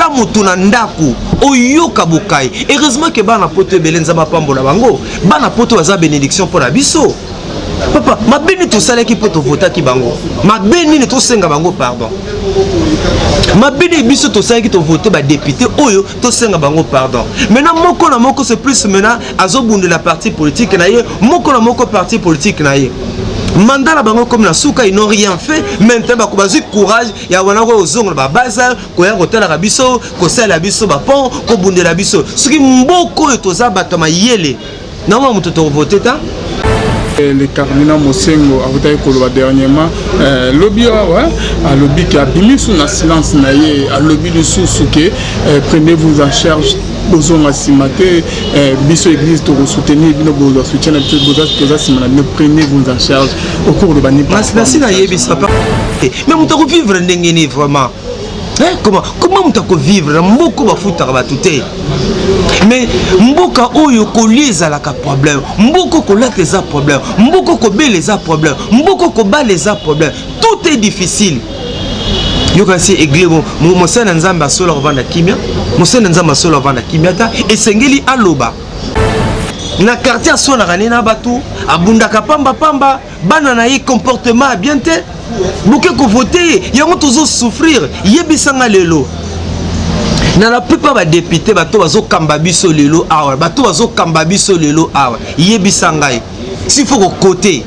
Tala motu na ndako oyoka bokai. Heureusement ke bana poto ebele, Nzambe apambola bango. Bana poto baza bénédiction mpo na biso. Papa, mabe nini tosalaki mpo tovotaki bango? Mabe nini tosenga bango pardon? Mabe nini biso tosalaki tovote badéputé oyo tosenga bango pardon? Maintenant, moko na moko, c'est plus maintenant azobundela parti politique na ye, moko na moko parti politique na ye. Mandat na bango comme na suka, ils n'ont rien fait. Maintenant bako bazwi courage ya wana kozonga na babase, koya kotalaka biso, kosalela biso bapont, kobundela biso. Soki mboka oyo toza bato ya mayele, naoma moto tokovote ta. Le cardinal Mosengo akutaki koloba dernièrement, lobi awa, alobi ke abimi su na silence na ye. Alobi lisusu ke prenez-vous en charge, bozonga nsima te. Biso église tokosoutenir bino, bozwa soutien na biso, toza nsima na bino. Prenez-vous en charge, okoloba nini? Nasi nayebisa te, mais moto akovivre ndenge nini vraiment? Comment moto akovivre na mboka bafutaka bato te? Mais mboka oyo kolia ezalaka problème, mboka kolata eza problème, mboka kobela eza problème, mboka kobala eza problème, tout est difficile. Yoka, si église, mosali na Nzambe asola kovanda kimia, mosali na Nzambe asola kovanda kimia ta, esengeli aloba na quartier, aswanaka ne na bato, abundaka pambapamba, bana na ye comportement ya bien te. Boke kovote ye, yango tozosouffrir. Yebisanga lelo, na la plupart badéputé, bato bazokamba biso lelo awa, bato bazokamba biso lelo awa, yebisa ngai, s'il faut kokote,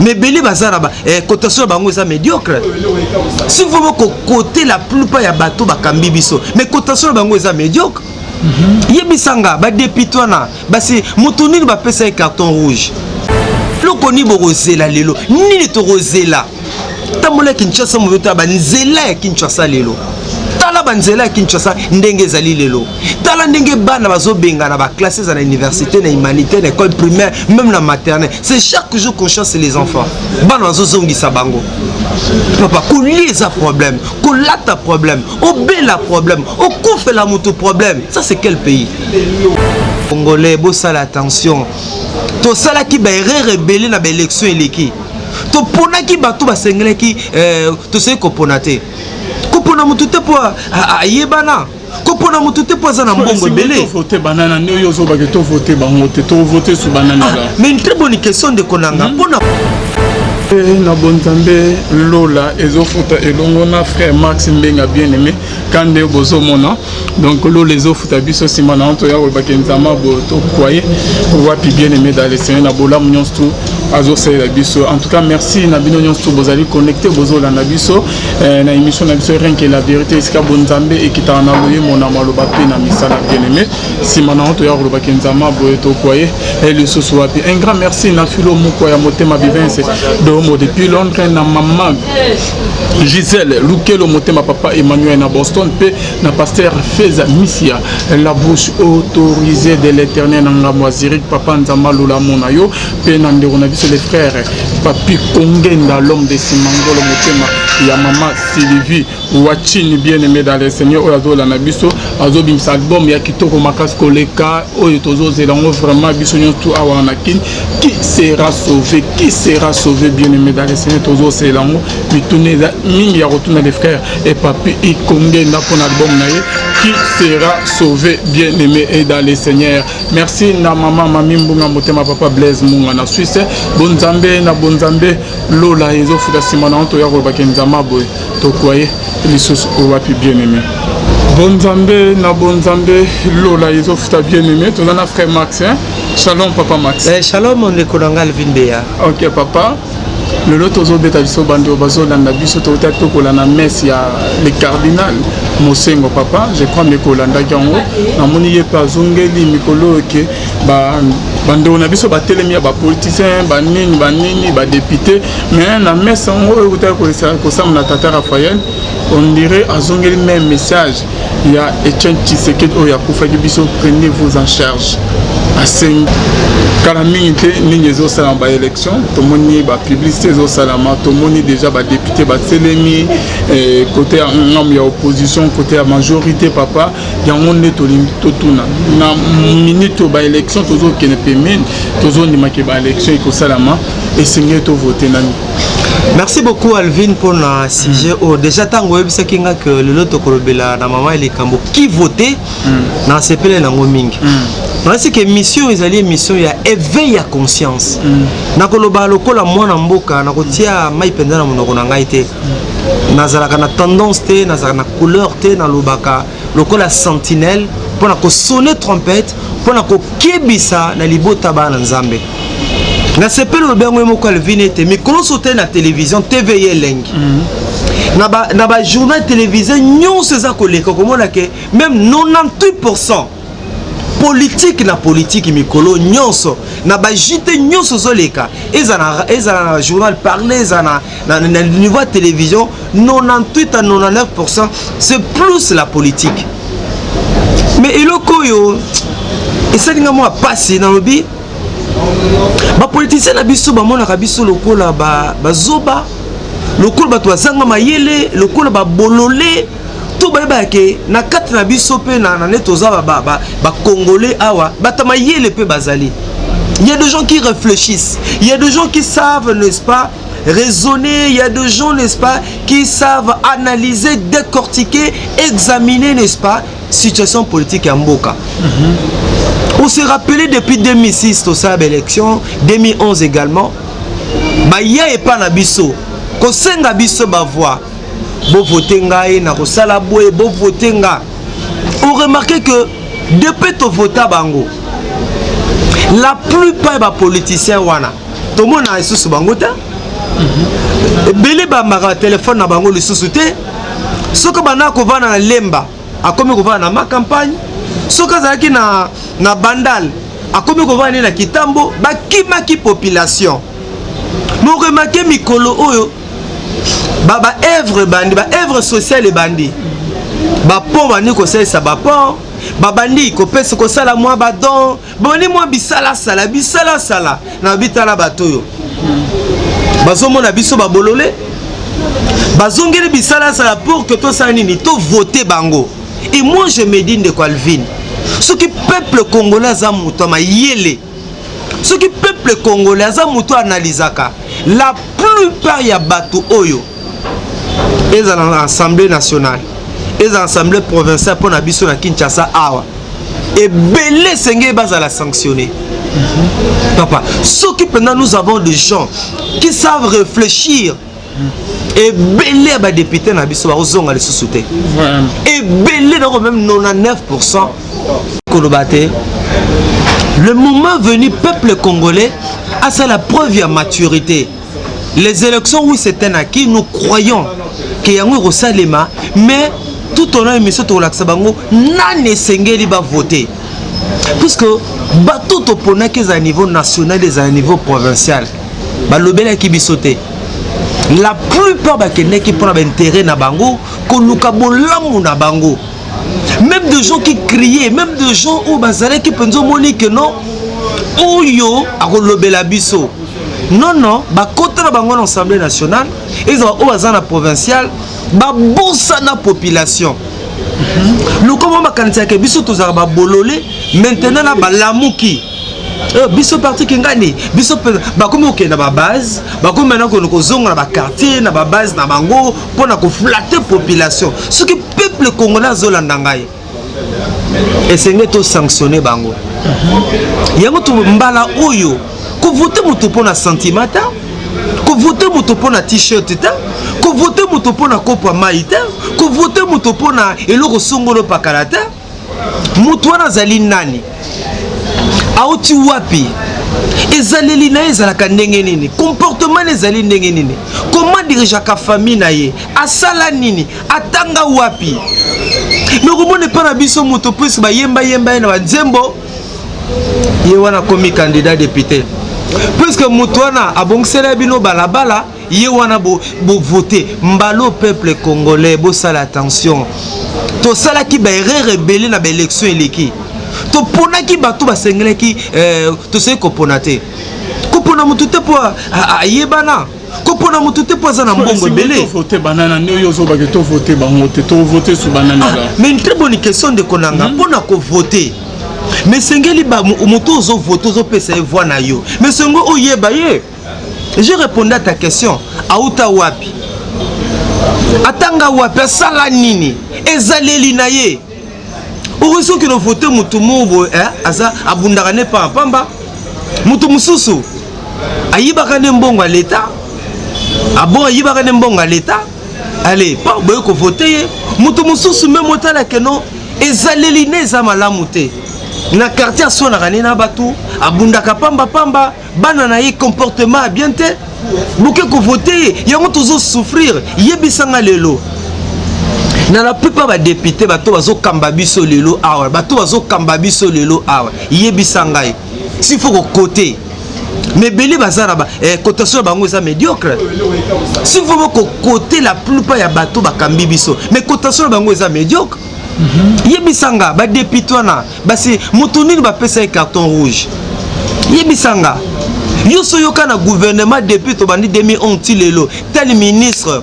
mais ebele baza na cotation na bango eza médiocre. S'il faut kokote, la plupart ya bato bakambi biso, mais cotation na bango eza médiocre. Yebisanga, badéputé wana basi, moto nini bapesa ye carton rouge? Eloko nini bokozela lelo? Nini tokozela? Tambola ya Kinshasa, moyo tala banzela ya Kinshasa lelo, tala banzela ya Kinshasa ndenge ezali lelo, tala ndenge bana bazobengana baclasse, eza na université, na humanité, na école primaire, même na maternelle. C'est chaque jour qu'on chasse les enfants, bana bazozongisa bango. Papa, kolia eza problème, kolata problème, obela problème, okufela moto problème. Ça, c'est quel pays? Congolais, bosala attention. Tosalaki baerreur ebele na baélection eleki. Toponaki bato basengelaki, tosali kopona te, kopona motu te mpo ayebana, kopona motu te mpo aza na mbongo ebele. Tovote banana nde oyo ozobake tovote bango te, tovote su banana? Ah, mais une très bonne question, ndeko nanga, mpona Na bonzambe lola ezofuta elongo na frère Max Mbenga bien aimé ka nde bozomona. Donc lola ezofuta biso, nsima na toya kolobaki Nzambe boye tokwaye wapi. Bien aimé dans le Seigneur, na bolamu nyonso tu azosalela biso. En tout cas, merci na bino nyonso tu bozali connecté, bozolanda biso na émission na biso Rien que la vérité, esika bonzambe ekitaka na loyemo, na maloba mpe na misala. Bien aimé, nsima na toya kolobaki Nzambe boye tokwaye lisusu wapi. Un grand merci na filo moko ya motema Bivince Domo depuis Londres, na mama Gisèle Lukelo motema papa Emmanuel na Boston, mpe na pasteur Feza Misia, la bouche autorisée de l'Éternel na ngambo ya Zurich. Papa, Nzambe alola mona yo, mpe na ndeko na biso le frère Papi Kongenda, l'homme de Simangolo, motema ya mama Sylvie Wachini. Bien aimé dans le Seigneur, oyo azolanda biso, azobimisa album ya kitoko makasi koleka oyo tozozela yango vraiment biso nyonso awa na Kini, Qui sera sauvé? Qui sera sauvé? Bien aimé dans le Seigneur, tozosela yango, mituna eza mingi ya kotuna les frères et Papi Ikongenda mpona album na ye Qui sera sauvé. Bien aimé et dans le Seigneur, merci na mama Mami Mbunga, motema papa Blaise Munga na Suisse. Bonzambe na bonzambe lola ezofuta, nsima na toya kolobaki Nzambe boye tokwaye lisusu wapi. Bien aimé, bonzambe na bonzambe lola ezofuta. Bien aimé, toza na frère Max, hein? Shalom, papa Max. Shalom, ndeko na ngai Alvin Beya. Ok papa, lelo tozobeta biso bandeko bazolanda biso, touta tokolanda messe ya le cardinal Mosengo. Papa, je crois meko olandaki yango. Namoni ye mpe azongeli mikolo oyo ke bandeko na biso batelemi ya bapoliticien, banini banini, badéputé, mais na messe yango oyo eutaki kosala na tata Raphaël, on dirait azongeli même message ya Etienne Tshisekedi oyo akufaki biso: prenez vous en charge. Asengi kala mingi te nini ezosalama, baélection, tomoni bapublicité ezosalama, tomoni déjà badéputé batelemi côté ya ngambo ya opposition, côté ya majorité. Papa, yango nde tolingi totuna na minute oyo baélection tozokende pembeni, tozondimaki baélection ekosalama, esengeli tovote nani? Merci beaucoup, Alvin, mpona sujet oyo. Déjà, ntango oyebisaki nga ke lelo tokolobela na mama ya likambo qui vote, nasepele nango mingi. Nayesi ke émission ezali émission ya éveil ya conscience. Nakoloba lokola mwana mboka, nakotia mai mpenza na monoko na ngai te. Nazalaka na tendance te, nazalaka na couleur te. Nalobaka lokola sentinelle mpona kosonner trompette, mpona kokebisa na libota bana Nzambe. Nasepeli olobi yango ye moko, Alvin, ete mikolo nyonso te na télévision TV elengi, na bajournal télévisé nyonso eza koleka, komona ke même 98 politique na politique. Mikolo nyonso na baJT nyonso ozoleka, ezala na journal parlé, ezala na niveau ya télévision, 98 à 99, c'est plus la politique. Mais eloko oyo esalinga mwa pasi, nalobi bapoliticien na biso bamonaka biso lokola bazoba, lokola bato bazanga mayele, lokola babolole. To bayebaka ke na kati na biso mpe na nde toza bacongolais awa, bato mayele mpe bazali. Il y a des gens qui réfléchissent, il y a des gens qui savent, n'est-ce pas, raisonner, il y a des gens, n'est-ce pas, qui savent analyser, décortiquer, examiner, n'est-ce pas, situation politique ya mboka. On s'est rappelé depuis 2006, tosala baélection, 2011 également, baya epa na biso kosenga biso bavoix: bovote ngai, na kosala boye, bovote nga. On remarque que depuis tovota bango, la plupart ya bapoliticien wana tomona lisusu bango te. Ebele bambaka batelefone na bango lisusu te. Soki banda kovanda na Lemba, akomi kovanda na Ma Campagne. Soki azalaki na Bandal, akomi kovanda nde na Kitambo. Bakimaki population. Moremarquer mikolo oyo baœuvre ebandi, baœuvre sociale ebandi, bapont bandi kosalisa, bapont babandi kopesa, kosala mwa badon, babandi mwa bisalasala bisalasala. Na bitala bato oyo bazomona biso babolole, bazongeli bisalasala pour que tosala nini? Tovote bango. Et moi, je me dis, ndeko Alvin, soki peuple congolais aza moto ya mayele, soki peuple congolais aza moto analizaka, la plupart ya bato oyo ezala na Assemblée nationale, ezala assemblée provinciale, mpo na biso na Kinshasa awa, ebele esengeli bazala sanctionné. Papa, soki mpenza nous avons des gens qui savent réfléchir, ebele ya badéputé na biso bakozonga lisusu te. Ebele nako même 99, koloba te. Le moment venu, peuple congolais asala preuve ya maturité. Les élections, oui, c'est un acquis, nous croyons ke yango ekosalema, mais tout au long émission tokolakisa bango nani esengeli bavote, puisque bato toponaki, ezala niveau national, ezala niveau provincial, balobelaki biso te. La plupart bakendaki mpona baintérêt na bango, koluka bolamu na bango. Même de gens qui criaient, même de gens oyo bazalaki mpenza, omoni ke non, oyo akolobela biso. Non, non, bakota na bango na Assemblée nationale, ezala oyo baza na provincial, babosana population. Lokoma bakanisaka biso tozalaka babolole. Maintenant na balamuki biso parti kingani biso bakomi kokende na babase, bakomi maintenant kokende kozonga na baquartier, na babase na bango, mpona koflatter population. Soki peuple congolais azolanda ngai, esenge tosanctionne bango. Yango to mbala oyo kovote moto mpo na sentiment te, kovote moto mpo na t-shirt te, kovote moto mpo na kopo ya mai te, kovote moto mpo na eloko songolo pakala te. Moto wana azali nani? Auti wapi? Ezaleli na ye ezalaka ndenge nini? Comportement na ezali ndenge nini? Comment dirigeaka famille na ye? Asala nini? Atanga wapi? Me komona epa na biso, moto puisque bayembayemba ye na banzembo, ye wana akomi candidat député. Puisque moto wana abongisela bino balabala, ye wana bovote. Mbalo peuple congolais, bosala attention. Tosalaki baerreur ebele na baélection eleki. Toponaki bato basengelaki tosali kopona te. Kopona motu te mpo ayebana, kopona motu te mpo aza na mbongo ebele. Tovote banana nde oyo ozobake tovote bango te, tovote su banana? Ah, mais une très bonne question, ndeko nanga. Mpona kovote, mais esengeli moto ozovote, ozopesa ye voix na yo, mais songo oyeba ye. Je répondais à ta question. Auta wapi? Atanga wapi? Asala nini? Ezaleli na ye. Okoki soki na vote motu moko boye, eh, aza abundaka ne pamba pamba. Motu mosusu ayibaka nde mbongo ya leta. Abo ayibaka nde mbongo ya leta. Allez, pa boye kovote ye. Motu mosusu meme otala keno ezaleli ne eza malamu te. Na quartier aswanaka ne na bato, abundaka pamba pamba, bana na ye comportement ya bien te. Boke kovote ye, yango tozo souffrir. Yebisanga lelo. Na la plupart ba député bato bazokamba biso lelo awa, bato bazokamba biso lelo awa. Yebisa ngai. S'il faut kokote mais ebele baza na ba eh, cotation na bango eza médiocre. S'il faut kokote la plupart ya bato bakambi biso, mais cotation na bango eza médiocre. Yebisanga ba député wana basi moto nini bapesa ye carton rouge? Yebisanga yo so yoka na gouvernement depuis tobandi 2011 ti lelo, tel ministre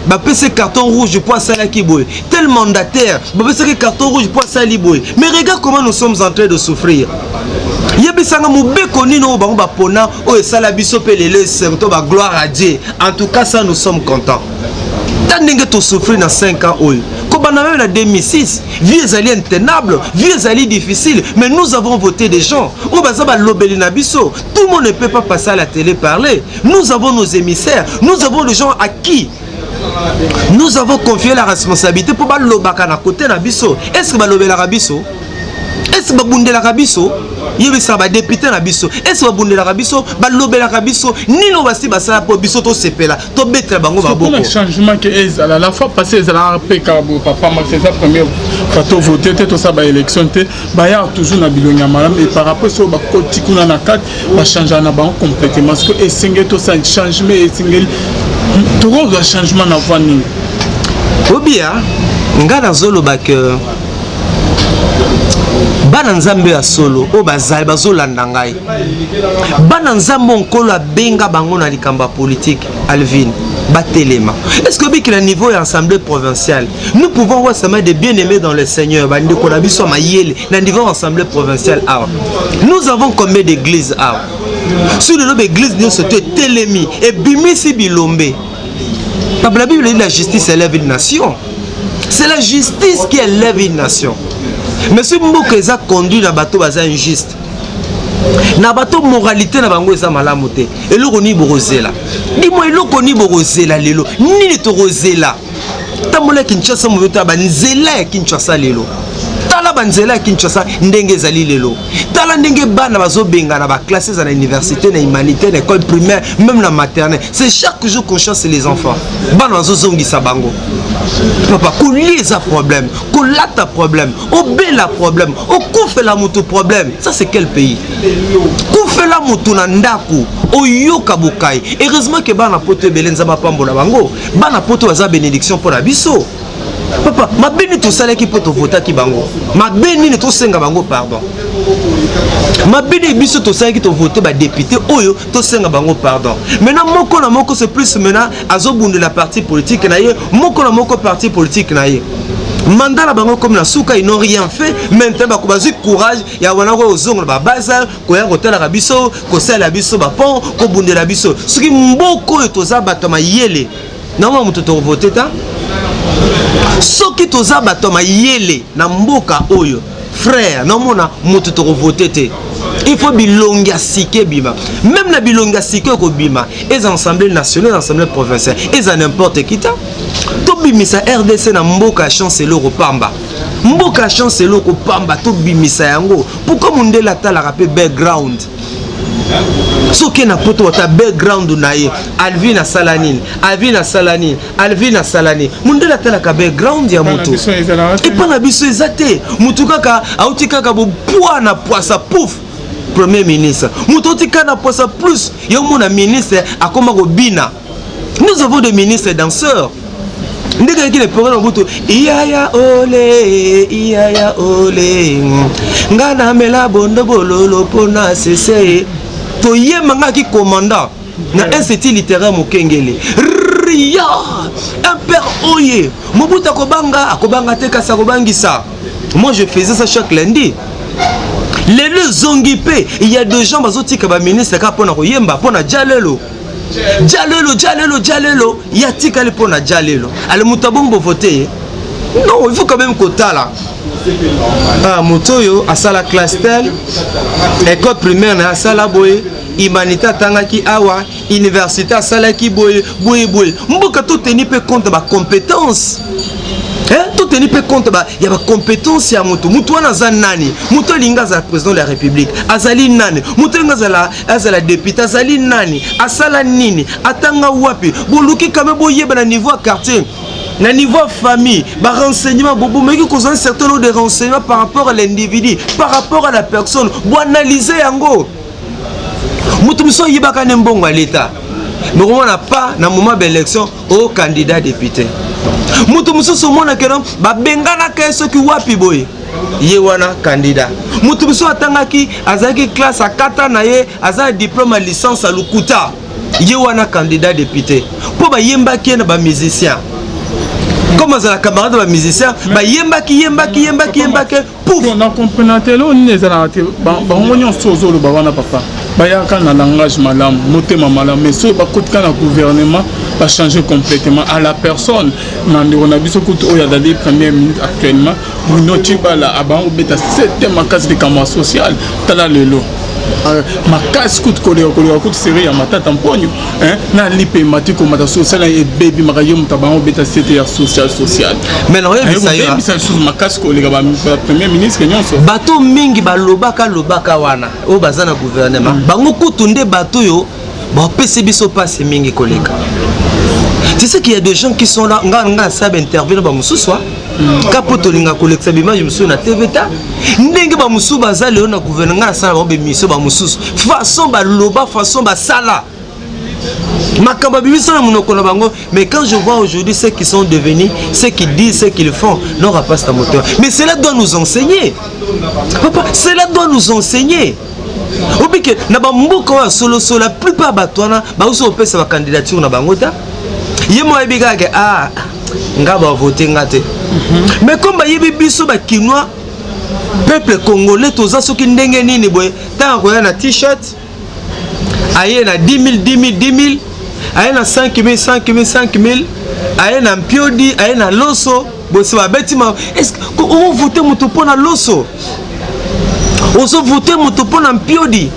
bapesi carton rouge po asalaki boye, tel mandataire bapesaki carton rouge po asali boye. Mais regarde comment nous sommes en train de souffrir. Yebisanga mobeko nini oyo bango bapona oyo esala biso mpe lelo esengo to ba gloire à Dieu. En tout cas, ça, nous sommes contents. Ta ndenge tosouffrir na 5 ans oyo, kobanda même na 2006, vie ezali intenable, vie ezali difficile, mais nous avons voté des gens oyo baza balobeli na biso. Tout le monde ne peut pas passer à la télé parler. Nous avons nos émissaires, nous avons des gens à qui nous avons confié la responsabilité mpo balobaka na côté na biso. Est ce que balobelaka biso? Est ce que babundelaka biso? Yebisaka badéputé na biso, est ce que babundelaka biso, balobelaka biso? Nini oyo basi basala mpo biso tosepela, tobetela bango maboko? Mpona changement ke ezala, la fois passée ezalaka mpe kaka boye. Papa Max, eza première fois tovote te, tosala baélection te. Bayaka toujours na bilongi ya malamu et par rapport soki bakoti kuna na kati, bachangeaka na bango complètement. Soki esengeli tosala changement, esengeli tokozwa changement na voie nini? Obia nga nazoloba ke bana Nzambe ya solo oyo bazali bazolanda ngai, bana Nzambe oyo Nkolo abenga bango na likambo ya politike, Alvin, batelema. Est ce que obiki na niveau ya assemblée provinciale, nous pouvons voir seulement des bien-aimés dans le Seigneur, bandeko na biso ya mayele na niveau ya assemblée provinciale awa? Nous avons combien d'églises awa? Sur lelo baeglise nyonso to etelemi, ebimisi bilombe. La Bible dit: la justice élève une nation. C'est la justice qui élève une nation. Mais soki mboka eza conduit na bato baza injuste, na bato moralité na bango eza malamu te, eloko nini bokozela? Dimo, eloko nini bokozela lelo? Nini tokozela? Tambola ya Kinshasa moyo, tala banzela ya Kinshasa lelo, tala banzela ya Kinshasa ndenge ezali lelo, tala ndenge bana bazobengana baclasse, eza na université, na humanité, na école primaire, même na maternelle. C'est chaque jour qu'on chasse les enfants. Bana bazozongisa bango. Papa, kolia eza problème, kolata problème, obela problème, okufela motu problème. Ça, c'est quel pays? Kufela motu na ndako, oyoka bokai. Heureusement ke bana Poto ebele, Nzambe apambola bango. Bana Poto baza bénédiction mpo na biso. Papa, mabe nini tosalaki mpo tovotaki bango? Mabe nini tosenga bango pardon? Mabe nini biso tosalaki tovote badéputé oyo tosenga bango pardon? Maintenant, moko na moko, c'est plus maintenant azobundela parti politique na ye, moko na moko parti politique na ye. Mandat na bango comme na suka, ils n'ont rien fait. Maintenant bako bazwi courage ya wana kozongola babase, koya kotalaka biso, kosalela biso bapont, kobundela biso. Soki mboka oyo toza bato ya mayele, nango moto tokovote ta. Soki toza bato ya mayele na mboka oyo, frère, naomona moto tokovote te. Il faut bilongi ya sika ebima. Même na bilongi ya sika ekobima, eza assemblée nationale, assemblée provinciale, eza n'importe qui ta. Tobimisa RDC na mboka ya chance, eloko pamba, mboka ya chance, eloko pamba, tobimisa yango. Pourquoi mondele atalaka mpe background? Soki na Poto, ata background na ye, Alvin asala nini, Alvin asala nini, Alvin asala nini, mondele atalaka background ya moto. Epa na biso eza te. Motu kaka auti kaka bopwa na poisa, pouf, premier ministre. Moto auti kaka na poisa plus, yo mona ministre akoma kobina. Nous avons des ministres danseurs. Ndenge ayaki na programme Mobutu, iyaya ole, iyaya ole, nga namela bondo bololo mpona sese toyemba. Nga aki commandant na Institut littéraire Mokengele ria un père oye Mobutu akobanga, akobanga te, kasi akobangisa. Moi, je faisais ça chaque lundi. Lelo ezongi mpe. Il y a des gens bazotika baministre kaka mpona koyemba, mpona dia lelo. Jalelo, jalelo, jalelo, ye atikali mpo na jalelo. Ale moto abongo bovote ye? Non, il faut quand même kotala. Ah, moto oyo asala classe tel, école primaire na asala boye, humanité atangaki awa, université asalaki boye boye boye. Mboka toteni mpe compte bacompétence, toteni mpe compte ya bacompétence ya moto. Moto wana aza nani? Moto alingi azala président de la République azali nani? Moto alingi azala député azali nani? Asala nini? Atanga wapi? Boluki kame boyeba na niveau ya quartier, na niveau ya famille, barenseignement. Bomeki kozwa un certain nombre de renseignements par rapport à l'individu, par rapport à la personne. Boanalyse yango. Moto mosusu ayibaka nde mbongo ya leta, bokomona pa na moment baélection o candidat député. Moto mosusu omonake no babenganaka ye soki wapi boye, ye wana candidat. Moto mosusu atangaki, azalaki classe, akata na ye, aza na diplôme ya licence ya lokuta, ye wana candidat député, mpo bayembaki ye na bamusicien. Comme azala camarade ya bamusicien, bayembaki, yembaki, yembaki, yembaki, pouf. Na comprendre te eloko nini ezalaka te. Bango nyonso ozoloba wana, papa, bayaka na langage malamu, motema malamu, mais soki bakotika na gouvernement, bachange complètement à la personne. Na ndeko na biso kutu oyo azali premier ministre actuellement, Bruno Tshibala, abango kobeta sete makasi likambo ya social. Tala lelo, makasi kutu koleka kutu série ya Matata Mponio na lipema ti komata. Social ebebimaka, ye moto abango kobeta sete ya social, social. Mais nakoyebisa yo, ebisa lisusu makasi koleka bapremier ministre nyonso. Bato mingi balobaka lobaka wana oyo baza na gouvernement, bango kutu nde bato oyo bapesi biso mpasi mingi koleka. Tu sais qu'il y a des gens qui sont là. Nga nasala bainterview na bamosusu ka mpo tolinga kolekisa baimage mosusu na TV ta ndenge bamosusu baza lelo na gouvernement. Nga nasala bango baémission. Bamosusu, façon baloba, façon basala makambo abimisa na monoko na bango. Mais quand je vois aujourd'hui ceux qui sont devenus, ceux qui disent, ce qu'ils font, n'aura pas ta moteur. Mais cela doit nous enseigner, papa, cela doit nous enseigner obike na bamboka oyo ya solosolo. La plupart bato wana bausi kopesa bacandidature na bango ta, ye mo ayebi kaka ke ah, nga bavote nga te. Mais comme bayebi biso bakinois, peuple congolais, toza soki ndenge nini boye, ntango akoya na t-shirt, aye na 10 000, 10 000, 10 000, aye na 5 000, 5 000, 5 000, aye na mpiodi, aye na loso bosi babeti ma. Est ce que ovote moto mpo na loso? Ozovote moto mpo na mpiodi?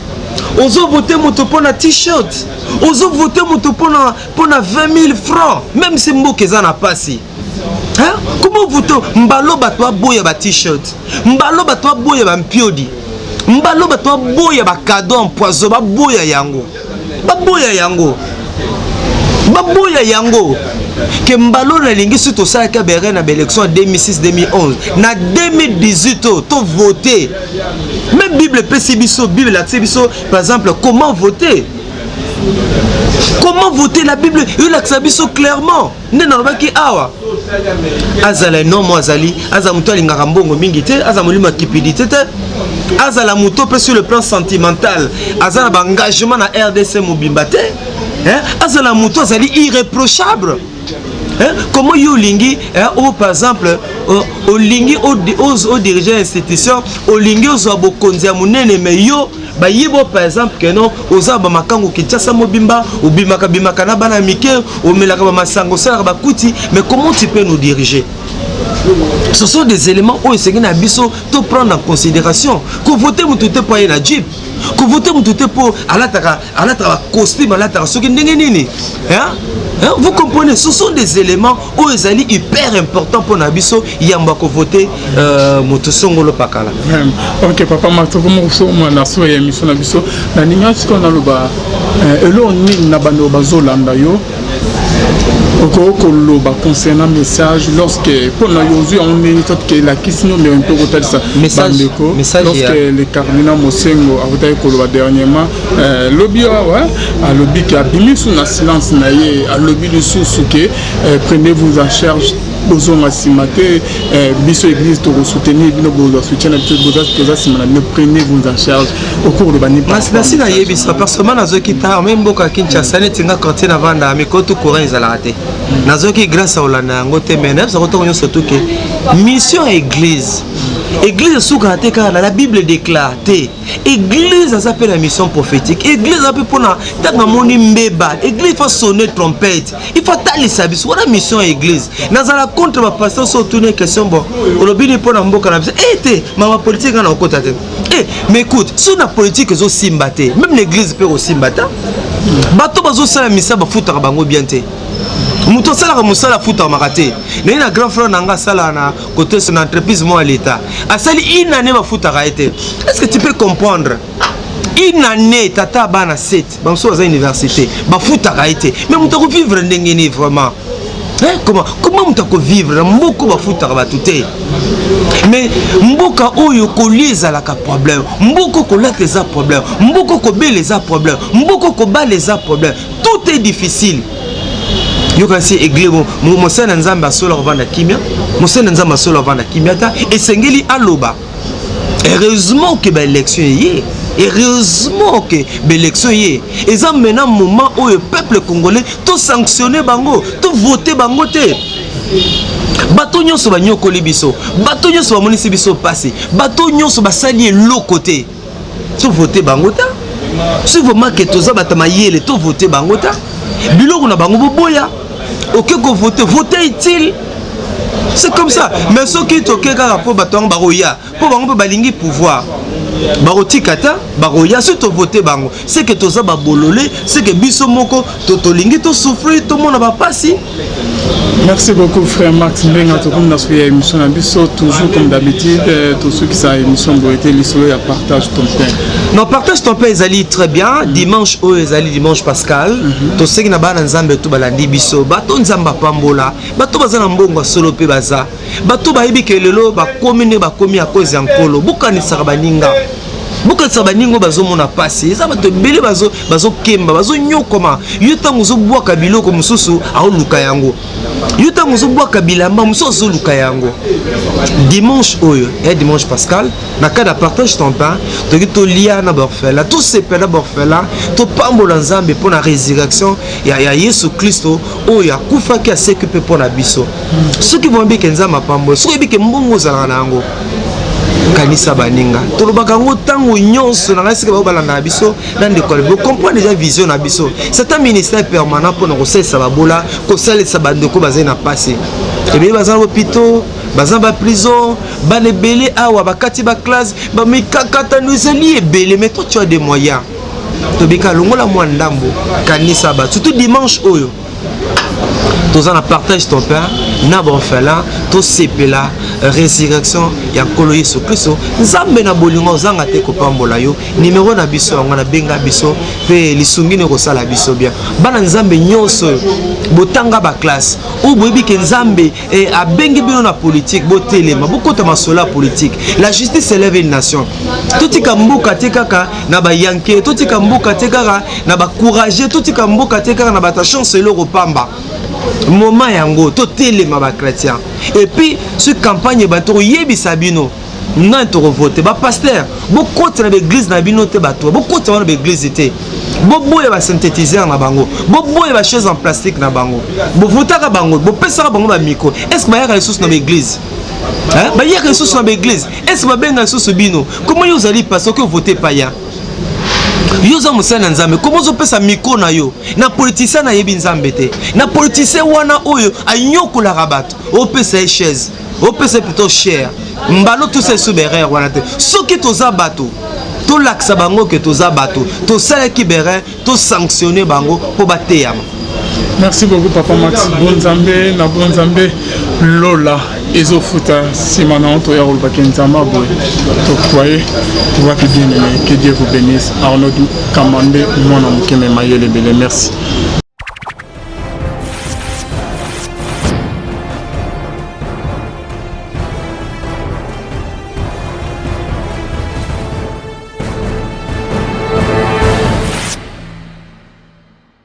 Ozovote moto mpo na t-shirt? Ozovote moto mpo na 20 000 francs, même si mboka eza na pasi? Comment vote mbalo bato baboya ba t-shirt, mbalo bato baboya bampiodi, mbalo bato baboya bacadeau empoison, baboya yango, baboya yango, baboya yango ke mbalo nalingi. Soki tosalaki bere na baélection ya 2006, 2011 na 2018 oyo tovote, même Bible epesi biso, Bible atie biso par exemple comment voter, comment voter. La Bible elakisa biso clairement nde nalobaki awa. Azala enomo, azali, azala moto alingaka mbongo mingi te, aza molimo ya cupidité te, azala moto mpe sur le plan sentimental aza na baengagement na RDC mobimba te, azala moto azali irréprochable. Hein? Comment yo olingi, hein, o par exemple olingi odirige institution, olingi ozwa bokonzi ya monene, mais yo bayibi, par exemple ke non, oza bamakango Kinshasa mobimba, obimaka bimaka na bana mike, omelaka bamasango, osalaka bakuti, mais comment tu peux nous diriger? Ce sont des éléments oyo esengi na biso to prendre en considération. Kovote motu te mpo aye na jeep, kovote motu te mpo alataka bacostume, alataka soki ndenge nini, hein? Hein? Vous comprenez, ce sont des éléments oyo ezali hyper important mpona biso yambo ya kovote moto songolo pakala. Ok, papa Martin, komokosoma na so ya émission na biso, nalingi sikoyo naloba eloko nini na bandeko bazolanda yo okoki koloba concernant message lorsque mpona yo ozwi yango ndenge soki elakisi no mais mpe kotalisa bandeko lorsque le cardinal Mosengo akotaki koloba dernièrement, lobi awa, alobi ke abimi su na silence na ye, alobi lisusu ke prenez-vous en charge, bozonga nsima te, biso église tokosoutenir bino, bozwa soutien na biso, toza nsima na bino, prenez-vous en charge. Okoloba nini? Nasi nayebisa personnellement, nazoki ta me mboka Kinshasa neti nga quartier na vanda, mikolo courant ezalaka te. Nazoki grâce ya kolanda yango te, mais nayebisaka ntongo nyonso tuke mission ya église. Église esukaka te kaka na la Bible déclare te. Église aza mpe na mission prophétique. Église aza mpe mpona ntango amoni mbeba, église faut sonner trompette, il faut atalisa biso. Wana mission ya église. Nazala contre bapasteur so otuni question, bon, olobi nini mpo na mboka na biso? E te, mama politique nga na okota te. Eh, mais écoute, so na politique ezosimba te, même l'église mpe kosimba ta. Bato bazosala misala, bafutaka bango bien te. Moto asalaka mosala afutamaka te. Naye na grand frère na nga asalaka na côté na entreprise moko ya l'État, asali une année, bafutaka ye te. Est ce que tu peux comprendre? Une année, tata bana 7, bamosusu baza université, bafutaka ye te. Mais moto akovivre ndenge nini vraiment? Eh, comment moto akovivre na mboka bafutaka bato te? Mais mboka oyo kolia ezalaka problème, mboka kolata eza problème, mboka kobela eza problème, mboka kobala eza problème, tout est difficile. Yokanisi église, mosali na Nzambe asola kovanda kimia, mosali na Nzambe asola kovanda kimia ta, esengeli aloba. Heureusement ke baélection eye, heureusement ke baélection ye eza maintenant moment oyo peuple congolais tosanctionne bango, tovote bango te. Bato nyonso banyokoli biso, bato nyonso bamonisi biso mpasi, bato nyonso basali eloko te, tovote bango ta. Si vraiment ke toza bato mayele, tovote bango ta. Biloko na bango boboya. Oke kovote, vote utile, c'est comme ça. Mais soki toke kaka mpo bato yango bakoya, mpo bango mpe balingi pouvoir, bakotika ta, bakoya. Soki tovote bango, c'est que toza babolole, c'est que biso moko tolingi tosouffrir, tomona bapasi. Merci beaucoup, frère Max Mbenga. Tokomi na suka ya émission na biso. Toujours comme d'habitude, tosukisa émission boye te, lisolo ya Partage ton pain. Non, Partage ton pain ezali très bien. Dimanche oyo ezali dimanche pascal. Tosengi na bana Nzambe to balandi biso, bato Nzambe apambola, bato baza na mbongo ya solo mpe baza bato bayebi ke lelo bakomi nde bakomi ya kozi ya Nkolo. Bokanisaka baninga, bokanisaka baninga oyo bazomona pasi. Eza bato ebele bazokemba, bazonyokoma. Yo ntango ozobwaka biloko, mosusu aoluka yango. Yo ntango ozobwaka bilamba, mosusu azoluka yango. Dimanche oyo ya dimanche pascal, na cadre ya Partage ton pain, toki tolia na baorphelin, tosepela na baorphelin, topambola Nzambe mpo na résurrection ya Yesu Kristo oyo akufaki, aseki mpe mpo na biso. Soki boyebi Nzambe apambola, soki oyebi ke mbongo ozalaka na yango, kanisa baninga. Tolobaka yango ntango nyonso na ngai. Sika bao balandaka biso na ndeko alobi, bocomprendre déjà vision na biso. C'est un ministère permanent mpona kosalisa babola, kosalisa bandeko bazali na pasi. Ebele baza na hôpitaux, baza na baprison, bana ebele awa bakati baclasse, bamikakatano ezali ebele. Mais toi, tu as des moyens, tobika longola mwa ndambo, kanisa bato. Surtout dimanche oyo toza na Partage ton pain na baorphelin, tosepela résurrection ya Nkolo Yesu Kristo. Nzambe na bolingo ozanga te kopambola yo. Nimero na biso yango, nabenga biso mpe lisungi nini kosala biso bien. Bana Nzambe nyonso oyo botanga baclasse, oyo boyebi ke Nzambe abengi bino na politike, botelema, bokota masolo ya politike. La justice élève une nation. Totika mboka te kaka na bayanke, totika mboka te kaka na bacourage, totika mboka te kaka na bato ya chance. Eloko pamba moment yango, totelema bachrétien. Et puis soki campagne ebandi, tokoyebisa bino nani tokovote. Bapasteur, bokota na baeglise na bino te. Bato bokota wana baeglise te, boboya basynthétiseur na bango, boboya bachaise en plastique na bango. Bovotaka bango, bopesaka bango bamicro. Est ce que bayaka lisusu na baeglise? Bayaka lisusu na baeglise? Est ce babenga lisusu bino? Komo yo ozali pasteur, oki ovote paya, yo oza mosali na Nzambe, komo ozopesa micro na yo na politicien nayebi Nzambe te, na politicien wana oyo anyokolaka bato, opesa ye chaise, opesa ye plutôt cher mbalo? Tosa esu berere wana te. Soki toza bato, tolakisa bango ke toza bato, tosalaki berin, tosanctionne bango mpo bateyama. Merci beaucoup, papa Max. Bonzambe na bonzambe, lola ezofuta. Nsima na toya kolobaki Nzambe boye tokwaye wapi. Bien aimé, que Dieu vous bénisse. Arnaud Kamande, mwana mokeme mayele ebele, merci.